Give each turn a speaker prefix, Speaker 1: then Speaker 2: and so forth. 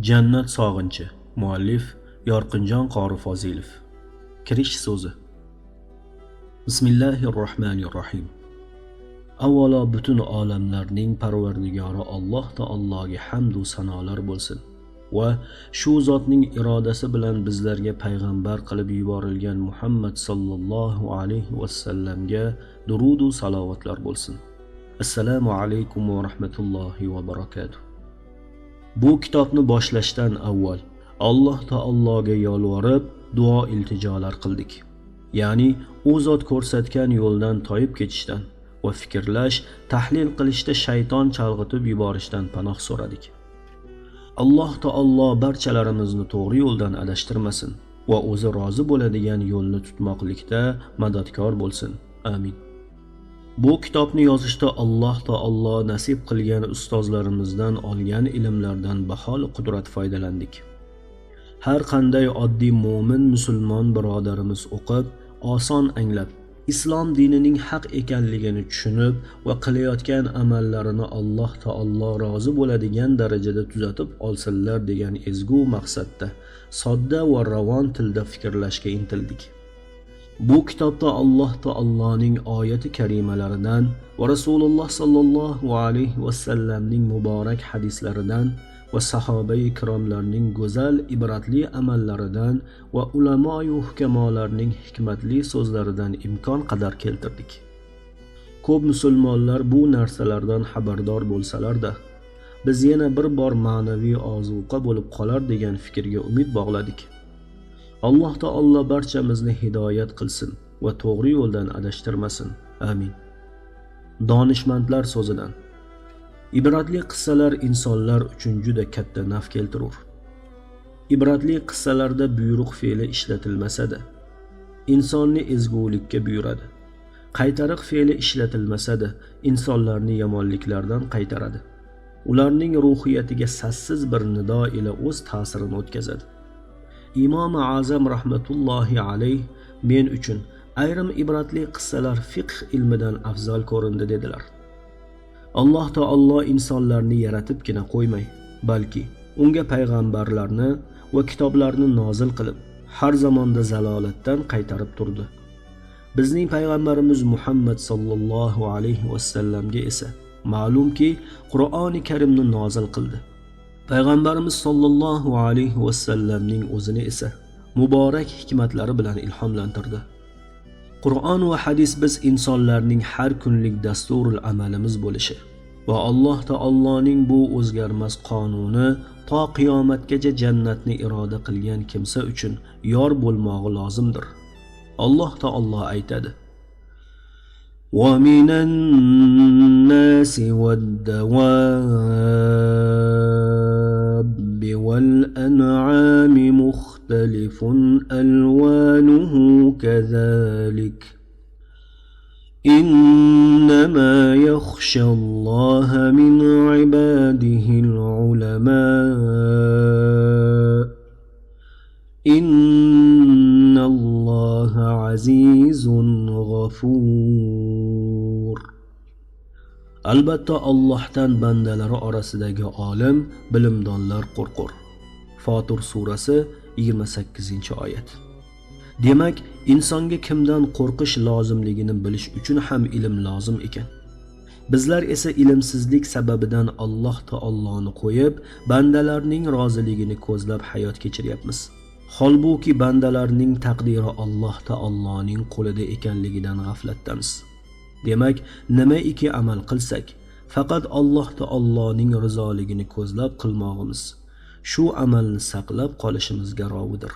Speaker 1: Jannat sog'inchi. Muallif Yorqinjon Qori Fozilov. Kirish so'zi. Bismillahirrohmanirrohim. Avvalo butun olamlarning parvardigori Alloh taologa hamd va sanolar bo'lsin va shu zotning irodasi bilan bizlarga payg'ambar qilib yuborilgan Muhammad sallallohu alayhi va sallamga durud va salovatlar bo'lsin. Assalomu alaykum va rahmatullohi va barakatuh. Bu kitobni boshlashdan avval Alloh taologa yolvorib duo iltijolar qildik. Ya'ni u zot ko'rsatgan yo'ldan toyib ketishdan va fikrlash, tahlil qilishda shayton chalg'itib yuborishdan panoh so'radik. Alloh taolo barchalarimizni to'g'ri yo'ldan adashtirmasin va o'zi rozi bo'ladigan yo'lni tutmoqlikda madadkor bo'lsin. Amin. Bu kitobni yozishda Alloh taolo nasib qilgan ustozlarimizdan olgan ilmlardan bahol qudrat foydalandik. Har qanday oddiy mo'min musulmon birodarimiz o'qib, oson anglab, islom dinining haq ekanligini tushunib va qilayotgan amallarini Alloh taolo rozi bo'ladigan darajada tuzatib olsinlar degan ezgu maqsadda sodda va ravon tilda fikrlashga intildik. Bu kitobda Alloh taoloning oyati karimalaridan va Rasululloh sallallohu alayhi va sallamning muborak hadislaridan va sahobai ikromlarning go'zal ibratli amallaridan va ulamoyu hukamolarning hikmatli so'zlaridan imkon qadar keltirdik. Ko'p musulmonlar bu narsalardan xabardor bo'lsalar-da, biz yana bir bor ma'naviy ozuqa bo'lib qolar degan fikrga umid bog'ladik. Alloh taolo barchamizni hidoyat qilsin va to'g'ri yo'ldan adashtirmasin. Amin. Donishmandlar so'zidan. Ibratli qissalar insonlar uchun juda katta naf keltirur. Ibratli qissalarda buyruq fe'li ishlatilmasa-da, insonni ezgulikka buyuradi. Qaytariq fe'li ishlatilmasa-da, insonlarni yomonliklardan qaytaradi. Ularning ruhiyatiga sassiz bir nido ila o'z ta'sirini o'tkazadi. Imom Azam rahmatullohi alayh men uchun ayrim ibratli qissalar fiqh ilmidan afzal ko'rindi dedilar. Alloh taolo insonlarni yaratibgina qo'ymay, balki unga payg'ambarlarni va kitoblarni nozil qilib, har zamonda zalolatdan qaytarib turdi. Bizning payg'ambarimiz Muhammad sallallohu alayhi va sallamga esa ma'lumki, Qur'oni Karimni nozil qildi. Payg'ambarimiz sallallohu alayhi va sallamning o'zini esa muborak hikmatlari bilan ilhomlantirdi. Qur'on va hadis biz insonlarning har kunlik dasturul amalimiz bo'lishi va Alloh taoloning bu o'zgarmas qonuni to qiyomatgacha jannatni iroda qilgan kimsa uchun yor bo'lmog'i lozimdir. Alloh taolo aytadi: "Va minan nasi wad-dawabi wal an'ami mukhtalifun alwanuhu kadhalik. إنما يخشى الله من عباده العلماء إن الله عزيز غفور." Albatta Allohdan bandalari orasidagi olim, bilimdonlar qo'rqur. Fotir surasi 28-oyat. Demak, insonga kimdan qo'rqish lozimligini bilish uchun ham ilm lozim ekan. Bizlar esa ilmsizlik sababidan Alloh taoloni qo'yib, bandalarning roziligini ko'zlab hayot kechiryapmiz. Holbuki bandalarning taqdiri Alloh taoloning qo'lida ekanligidan g'aflatdamiz. Demak, nimaiki amal qilsak, faqat Alloh taoloning rizoligini ko'zlab qilmog'imiz, shu amalni saqlab qolishimizga rovidir.